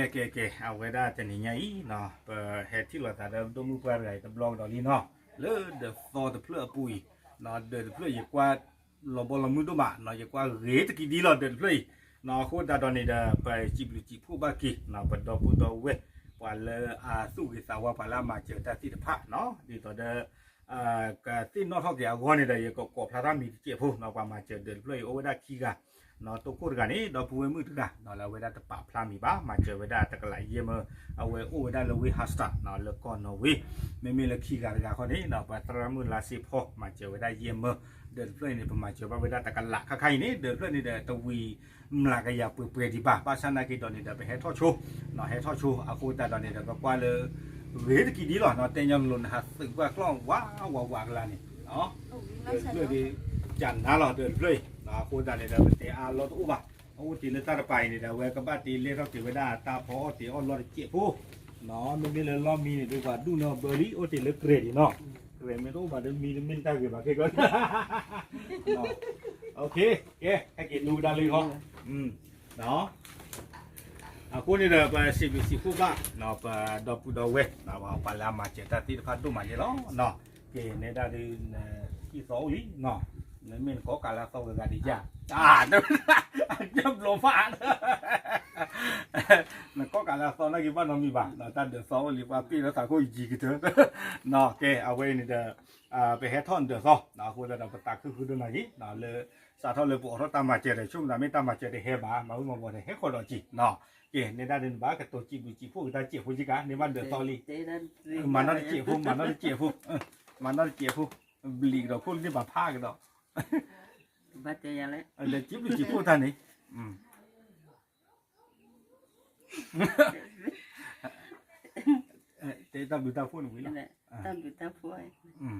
ကဲ ကဲ ကဲ အဝဲဒၣ်တနံၤညါအံၤ ပဟဲထံၣ်လိာ်သးဒီးဒိၣ်မုၣ်ပှၢ်တဂၤအံၤတဘျီကဒီးလံနီၤ, လၢဒၢးသီတဖျၢၣ်အပူၤအံၤ, ဒၢးတဖျၢၣ်အံၤယကွၢ်လီၤဘီလီၤမုၢ်ဒိၣ်မး, ယကွၢ်ဂ့ၤတကံဒံလီၤ ဒၢးတဖျၢၣ်အံၤ, အဃိသတးဒီးန့ၣ်ဒီး ပစံးဘျုးစံးဖှိၣ်ဘၣ်က့ၤ ပဒီပုၢ်ဒီဝဲၢ် ပှၤလၢအသူၣ်ဂ့ၤသးဝါ ပှၤလၢအမၤစၢၤတၢ်သ့ၣ်တဖၣ်နီၤ, ဒ်သိးဒီး ကသ့ၣ်နီၣ်ထီၣ်က့ၤအဂီၢ်န့ၣ်ဒီး ယကကိးဖျါတၢ်မံၤတစဲးဖိနီၤ, ပှၤမၤစၢၤဒၢးတဖျၢၣ်အံၤ အိၣ်ဝဲဒၣ်ခံဂၤ, တိခိၣ်တဂၤန့ၣ် ဒီပုၢ်ဝဲၢ်မုၣ်တဂၤနီၤ, လၢအဝဲဒၣ်တပာ်ဖျါမံၤဘၣ်, မၤစၢၤဝဲဒၣ်တကလးယဲၢ်မၢ, အဝဲအိၣ်ဝဲဒၣ်လၢဝ့ၢ် Halmstad လၢကီၢ်နီၣ်ဝ့, မ့မ့ၢ်လၢခံဂၤတဂၤခီန့ၣ် ပှၤသရၣ်မုၣ်လါစ့ဖီ မၤစၢၤဝဲဒၣ်ယဲၢ်မၢ, ဒၢးတဖျၢၣ်အံၤန့ၣ် ပမၤစၢၤဘၣ်ဝဲဒၣ်တကလးခါခါအံၤန့ၣ် ဒၢးတဖျၢၣ်န့ၣ်ဒီး တဝံၤမျးကယၤပှဲၤပှဲၤဒံးဘၣ်, ဘၣ်ဆၣ်နာ်က့ဒီးန့ၣ်ဒီး ပဟဲထီၣ်ဆိ ဟဲထီၣ်ဆိ အဃိသတးဒီးန့ၣ်ဒီး ပကွၢ်လၢ ဂ့ၤတကံဒံလီၤနီၤ, တဲညီလိၤနဟး သုးပှၢ်ကျီၢ်ဝးဝးဝးကလါန့ၣ်, ဒၢးတဖျၢၣ်ဒ် ကနၤလီၤ ဒၢးတဖျၢၣ်အံၤ, အဃိသတးန့ၣ်ဒီး ပတဲအါလီၢ်တအိၣ်ဘၣ်, အအိၣ်တ့ၢ်လၢတၢ်တပၤအံၤန့ၣ်ဒီး အဝဲကဘၣ်တ့လဲၢ်ထီၣ်က့ၤဝဲဒၣ်တၢ်ဖီအီၣ်တ့ၢ်အီၣ်လီၢ်တစဲးဖိ, မ့မ့ၢ်လၢလီၢ်မံန့ၣ်ဒီး ပှၤဒူၣ်န့ၢ်ဘၢလံ, အိၣ်တ့ၢ်လၢကြဲးဒံးနီၤ, ကြဲးမ့ၢ်တအိၣ်ဘၣ်ဒီးမံတမ့ၢ်တၢ်ဂ့ၤဘၣ်ခဲကီ, ကဲ ဟဲက့ၤနူကဒါလံဟီ, အဃိန့ၣ်ဒီး ပစံးဘျုးစံးဖှိၣ်ဘၣ် ပဒီပုၢ်ဒီဝဲၢ် ပှၤလၢအမၤစၢၤတၢ်သ့ၣ်တဖၣ်ဒိၣ်မးန့ၣ်လီၤ, ကဲ နဲဒၣ်ဒုး ဟံၣ်သီအိၣ်လံ, နမ့ၢ်နကိးကးလၢအသီဂ့ၤဂၤဒံးယၤ, တဘျီဖး နကိးကးလၢအသီနာ်က့ဘၣ်နီတမံၤဘၣ်, တၢ်ဒၢးသီအိၣ်လံ ပှၤပ့ၢ်လၢသးခိၣ်ယံၤကတၢၢ်, ကဲ အဝဲအံၤန့ၣ်ဒီး ပဟဲထီၣ်ဒၢးသီ အဃိသတးဒီး ပသးခုဃုဒိၣ်နၤက့ၤ လၢ စးထီၣ်လၢပအိးထီၣ်တၢ်မၤစၢၤဒီး ဆိကမိၣ်သးမ့ၢ်တၢ်မၤစၢၤတဟဲဘၣ် မၤဝံၤမၤဝီၤဒီးဟဲဃီၤဒီးက့ၤ, ကဲ နဲဒၣ်ဒုးနဘၣ်ကတိၤစံးဘျုးစံးဖှိၣ်က့ၤတၢ်စဲးဖိက့ၤကါ န့ၢ်ဘၣ်ဒၢးသီလံ, မၤနီတစဲးဖိ မၤနီတစဲးဖိ, မၤနီတစဲးဖိ, ဘျံးကဒီးခိၣ်လၢန့ၣ်ဘၣ်ဖးကဒီး, ဒီးစံးဘျုးစံးဖှိၣ်တၢ်န့ၣ် တဲတၢ်ဘျုးတၢ်ဖှိၣ်န့ၣ်ဝံၤလီၤ,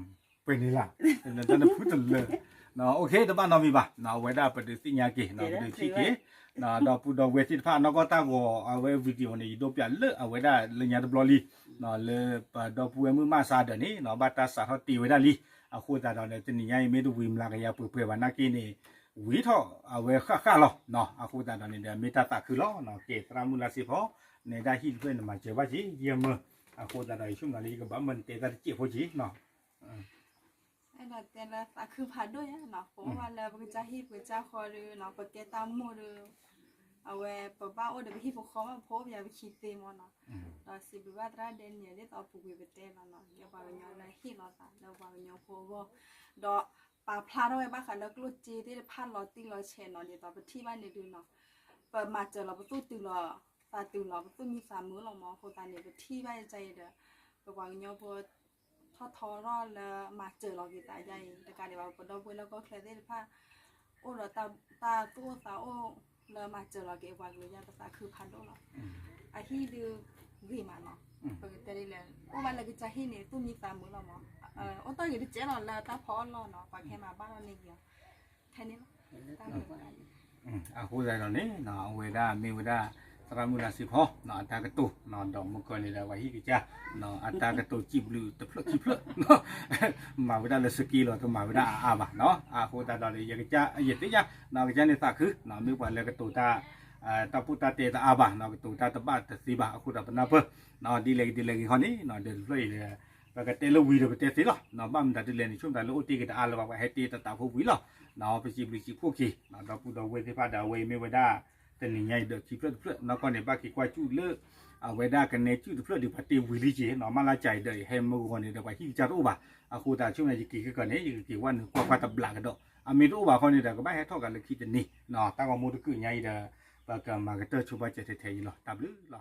ပှဲၤန့ၣ်လၢ တၢ်နဖုတလၢ, တဘၣ်နီတမံၤဘၣ်, အဝဲဒၣ်ပဒုးသ့ၣ်ညါက့ၤ ပဒုးထံၣ်က့ၤ ဒီပုၢ်ဒီဝဲၢ်သ့ၣ်တဖၣ် နီၢ်ကီၢ်တၢ်ဂီၤ အဝဲ video န့ၣ် ယဒိးပၠးလၢအဝဲဒၣ်လၢညါတဘျီလံ, လၢပဒီပုၢ်ဝဲၢ်မုၣ်မးစါဒၢးန့ၣ် ဘၣ်တၢ်စးထီၣ်တ့ၢ်ဝဲဒၣ်လံ, အဃိသတးဒီးန့ၣ် တနံၤညါအံၤမ့ၢ်တဝံၤမျးကယၤပှဲၤပှဲၤဘၣ်နာ်က့န့ၣ် ဝံၤထီၣ်အဝဲဃၣ်ဃၣ်လီၤ, အဃိသတးဒီးန့ၣ်ဒီး မ့ၢ်တၢ်သးခုလီၤ, ကဲ သရၣ်မုၣ်လါစ့ဖီ, နဲဒၣ်ဟံၣ်တဖျၢၣ်န့ၣ်မၤစၢၤဘၣ်က့ၤ ယဲၢ်မၢ, အဃိသတးဒီး ယဆိကမိၣ်လၢယကဘၣ်မၢနတဲတၢ်တစဲးဖိက့ၤနီၤ အဲၣ်ဒိးတဲလၢသးခုဖးဒိၣ်ညါနီၤ, ပအိၣ်ဘၣ်လၢပကစၢ်ဟံၣ်ပကစၢ်ဃီဒီးနီၤ, ပကဲတၢ်မိၢ်ဒီး အဝဲပဘၣ်အိၣ်ဒီးပဟံၣ်ပဃီဘၣ် ပဖိပယၤပခံသ့မ့ၢ်နီၤ, ဒီးစံးဘျုးဘၣ်သရၣ်ဒဲနံၣ်ဒ်သိးပူၤကွံာ်ပတဲလီၤနီၤ, ယပှၤကညီလၢဟ့ၣ်လီၤသးလၢပှၤကညီဖိအဂီၢ်, ဒီးပာ်ဖျါထီၣ်ဝဲဘၣ်ဃးလၢကျိၣ်စ့သ့ၣ်တဖၣ်လီၤတံၢ်လီၤဆဲးနီၤ, ဒ်သိးပထံၣ်ဘၣ်န့ၣ်ဒုးနီၤ, ပမၤစၢၤလီၤ ပသူၣ်တုၤလီၤသးတုၤလီၤ ပသူၣ်မံသးမုာ်လီၤမ့ၢ်, အဃိသတးန့ၣ် ပထံၣ်ဘၣ်ယကဲအံၤဒီး ပပှၤကညီဖိ ထီၣ်ထီထီၣ်လၢမၤစၢၤလီၤက့ၤသးယါအံၤ တကးဒံးဘၣ် ပဒီပုၢ်ဝဲၢ်လၢကီၢ်ချၢသ့ၣ်တဖၣ် အိၣ်ဒီးတၢ်သူၣ်အိၣ်သးအိၣ်လၢမၤစၢၤလီၤက့ၤပှၤကလုာ်ယါ ပသးခုဖးဒိၣ်လီၤ. အဟံၣ်ဒုးဂ့ၤမးနီၤ, ပကတဲဒ်လဲၣ် အိၣ်ဘၣ်လၢကစၢ်ဟံၣ်န့ၣ် သူၣ်မံသးမုာ်လီၤမ့ၢ်, အိၣ်တ့ၢ်ဂ့ၤတစဲးလီၤလၢတၢ်ဖီအီၣ်လီၢ်နီၤ, ပှၤကဟဲမၤဘၣ်ထီၣ်န့ၢ်က့ၤအီၤ ထဲန့ၣ်လီၤ. အဃိသတးဒီးန့ၣ် အဝဲဒၣ်မ့ၢ်ဝဲဒၣ် သရၣ်မုၣ်လါစ့ဖီ အတၢ်ကတိၤ ဒီးမုၢ်ကီၢ်န့ၣ်ဒီး ပှၤဟံၣ်ကစၢ် အတၢ်ကတိၤစံးဘျုးတဖျၢၣ်ခံဖျၢၣ် မၤဝဲဒၣ်လၢစက့လီၤ တမၤဝဲဒၣ်အါအါဘၣ်နီၤ, အဃိသတးဒီး ယကစၢ်ယသ့ၣ်ညါ ကစၢ်န့ၣ်သးခု မ့ၢ်ပှၤလၢကတိၤတၢ် တၢ်ပိၢ်တၢ်တဲတအါဘၣ် ကတိၤတၢ်တဘၣ်တသ့ဘၣ် အဃိဒီးပနၢ်ပၢၢ် ဒ်လဲၣ်ဂ့ၤဒ်လဲၣ်ဂ့ၤခီန့ၣ် ဒၢးတဖျၢၣ်အံၤဒီး ပကတဲလၢဝံၤဒီးပတဲသ့လီၤ, ဘၣ်မတၤဒ်လဲၣ်န့ၣ် ဆိကမိၣ်တၢ်လၢအိၣ်တ့ၢ်က့ၤတအါလၢၤဘၣ် ပှၤဟဲတ့တသးဖိဝံၤလီၤ, ပစံးဘျုးစံးဖှိၣ်က့ၤ ဒီပုၢ်ဒီဝဲၢ်သ့ၣ်တဖၣ်ဒီး အဝဲအံၤမ့ၢ်ဝဲဒၣ် တနံၤညါအံၤဒီးခံဖျၢၣ်တဖျၢၣ် နီၢ်ကီၢ်န့ၣ် ဘၣ်က့ၤကွၢ်စူၣ်လၢ အဝဲဒၣ်ကနဲစူၣ်တဖျၢၣ်ဒီး ပှၤတ့ဝံၤလံက့ၤနီၤ, မ့ၢ်လၢကၠၤအံၤဒီး ဟဲမုၢ်ဂီၤန့ၣ်ဒီး ပှၤဟံၣ်ကစၢ်တအိၣ်ဘၣ်, အဃိသတးဆိကမိၣ်န့ၣ် ယက့ၤခဲကီၢ်န့ၣ် ယကက့ၤဝဲနုာ်ကွၢ်ကွၢ်တဘျးကဒီး, အမ့ၢ်တအိၣ်ဘၣ်ခီန့ၣ်ဒီး ကဘၣ်ဟဲထီၣ်ကးလၢခံတနံၤ, တၢ်ဂီၤမူတကုာ်ညါအံၤဒီး ပကမၤကတၢၢ်ဆိပာ်စၢၤထဲထဲအံၤလီၤ, တၢ်ဘျုးလီၤ.